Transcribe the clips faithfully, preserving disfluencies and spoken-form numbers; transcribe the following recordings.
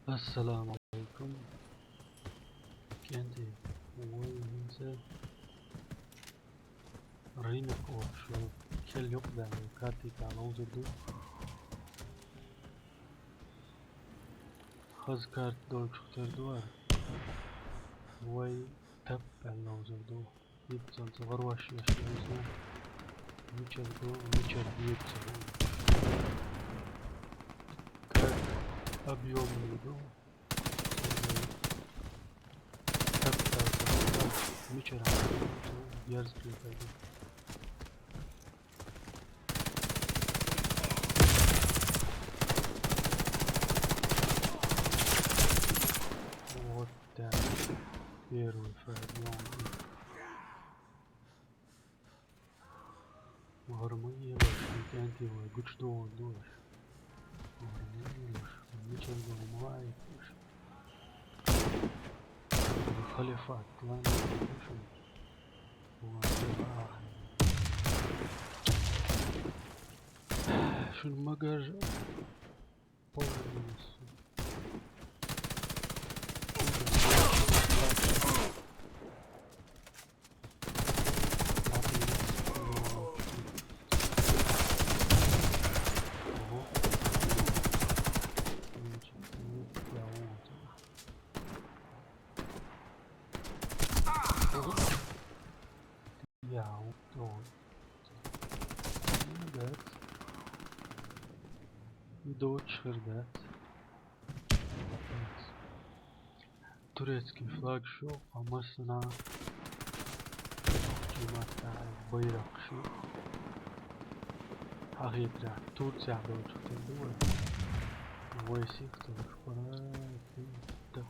Ассаламу алейкум. КӀентий, вай хӀинца рынок офшор, кхел юкъадаьлла, карти тӀа ловзур ду. Хаза карта долчух тера ду ара. Вай тап аьлла ловзур ду. Итт цӀенца варош еш везна. Мичара ду, мичара деза ца хууш. Карта объёмный ду. Тап аьлла ца хууш. Мичара ду, дерзкий ду. Вот так. Первый фраг. Гьарма елаш, кӀентий вай гучадогӀур ду аша. Гьарма елаш, мичара ду ма аьлла аша. Халифат, ладно, аша. Вон, шун магаж. Я, вот. Молодец. Дочь, ребят. Турецкий флаг шу, а массана чиматта байракх шу. Хьахетарехь, Турцехь долчух тера ду вай. Вай сих ца луш пара, тӀе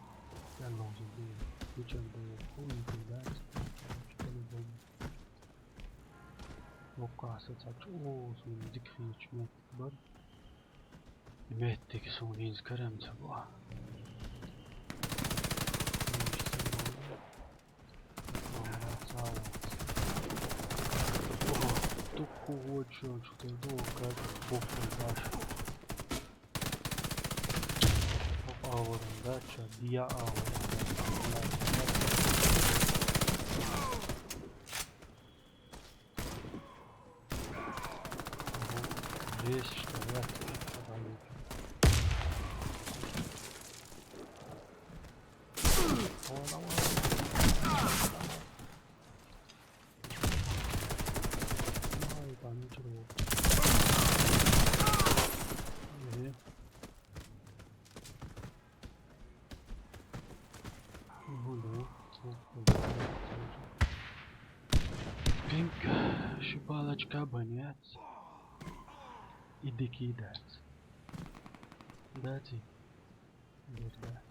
ловзур ду. Мичара ду, хӀун ду, дац, по-любому. Воккхахь со цхьа чӀогӀа суна дика хеташ меттиг бара. И меттиг суна хӀинца карам ца бо. Ого, дуккха вочу чу тера ду, как бохур баш. Хьо аваран дац, ша диа аваран дац. Жесть, что я. Ай, там ничего. Э. Ну да. Пинг, ши палочка, банец. И дикий дац. Дати. Дерда.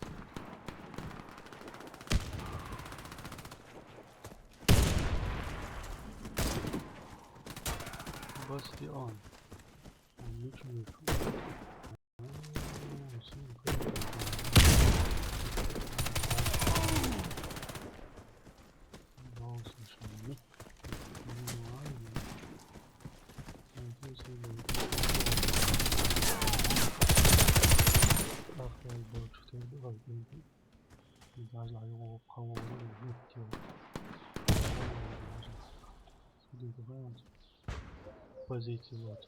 Бастион. Он ничего не чует. Позицию вот.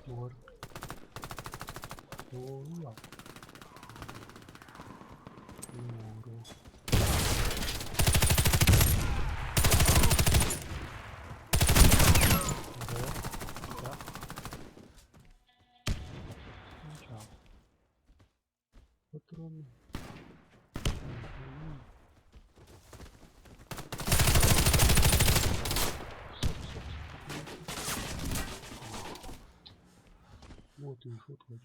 Ворк. Ворк. Ворк. Да. Да. Ну чё? Патроны. Вот и шут хочет.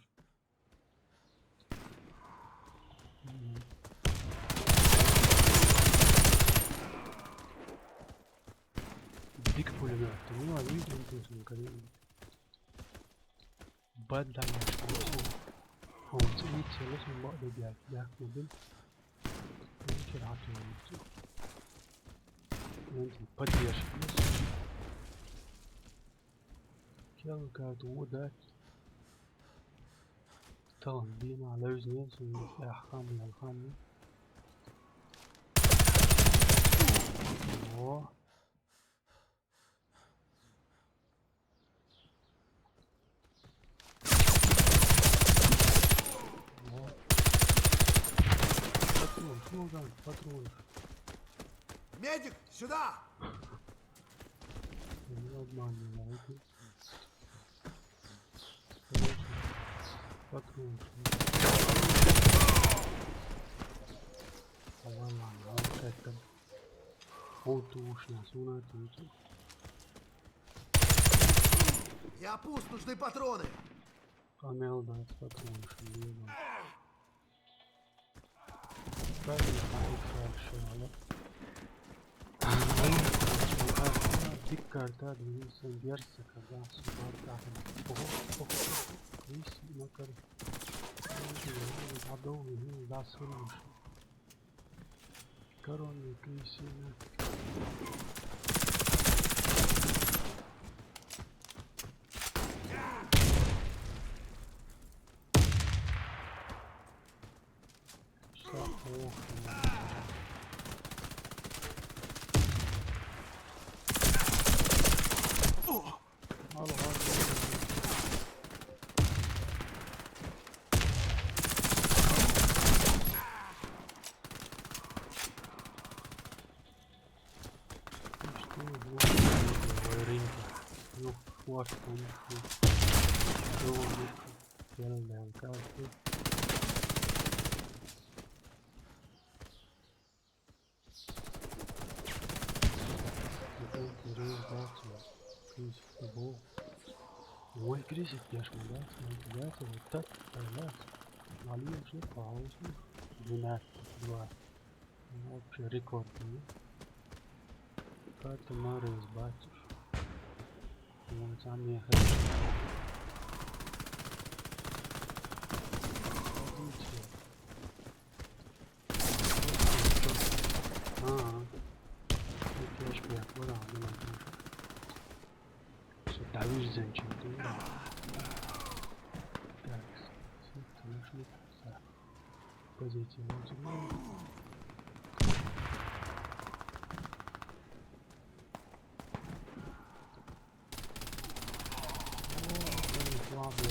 Дик пулемёт. Ну, они интересно, конечно. Баддал яшка. Хьо цӀийца ло сан бакъдерг яц, яхна бин. Ничего хьатур. Поддержка. Yellow card, what that? Tamam, bir hala yüzüne, şimdi Erhan, Erhan. O. О. Патрон, что там? Патрон. Медик, сюда! Не обманывай, это. Короче, патрон. Ладно, ладно, вот как-то. Вот уж нас, у нас тут. Я пуст, нужны патроны. Камел, да, патрон, что ли, да. Правильно, хорошо, хорошо, ладно. Диккарта двигался, берся, когда сюда, да. Ого, ого, ого. Здесь, ну, как. Задолго, ну, да, слушай. Короны, крысина. Sa-, oh, al, al. Что, ну, рынка. Ну, хватит, ну, что. Что, ну, я не знаю, как тут. Потом переиздать, крысить, ого. Ой, крысить, конечно, да? Смотри, да, вот так, да. Малюем все по ауту. Двенадцать, два. Ну, вообще рекорд, ну. Как ты морозь, батюш? Вот, а мне хорошо. Ага. Ну, конечно, я понял, ну, ладно. Всё, да, вижу, зачем ты. Так, всё, конечно, всё. Позиция, вот, ну. О, блин, слабо.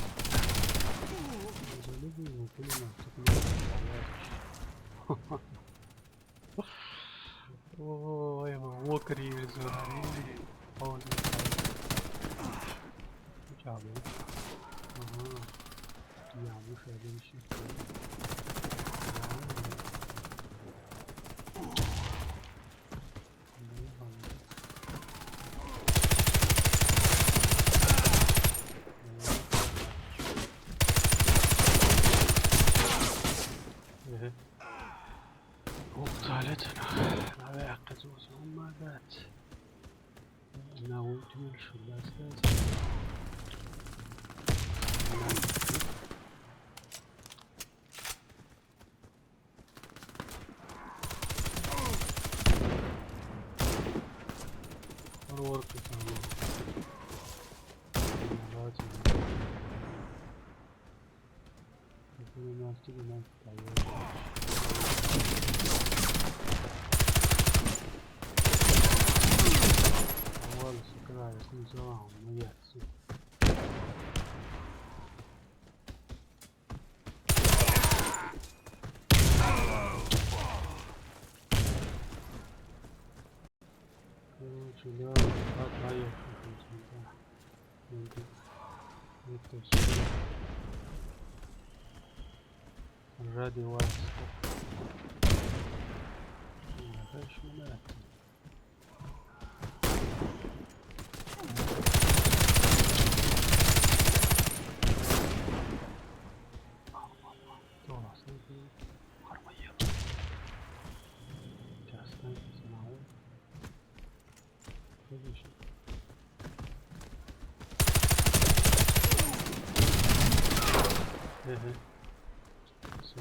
Залюбил его пулемёт, так не. Ой, мы окри завалили. А он не знает. Сейчас, блин. Ага. Я вышел, я вышел. Ух, туалет. Давай, оказывается, он магат. На ультимейт шугас. Рорка там. Давайте. Это у нас, это у нас. Ладно, с утра я с ним взяла, он моя. Короче, да, два троёх, короче, да. Это, это всё. Ради вас. Да, дальше мы, да. Кто у нас? Армаев. Сейчас, снайпер, самого. Кто ещё? Ага. Всё.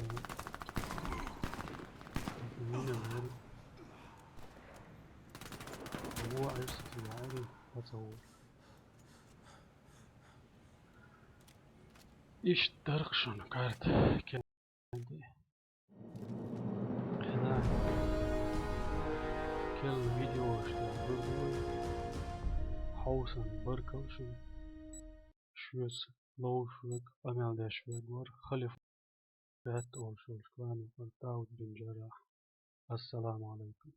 Это не надо. Во, а если ты говорил, пацан. Иштта дара-кх шуна карта. Кхин а керла видеошта гур ду вай. Хьовсал, баркалла шуна. Шуьца ловзуш верг, къамел деш верг вара Халиф Бетта олуш йолчу кланехь Дауд бин Джаррахь. Ассаламу алайкум.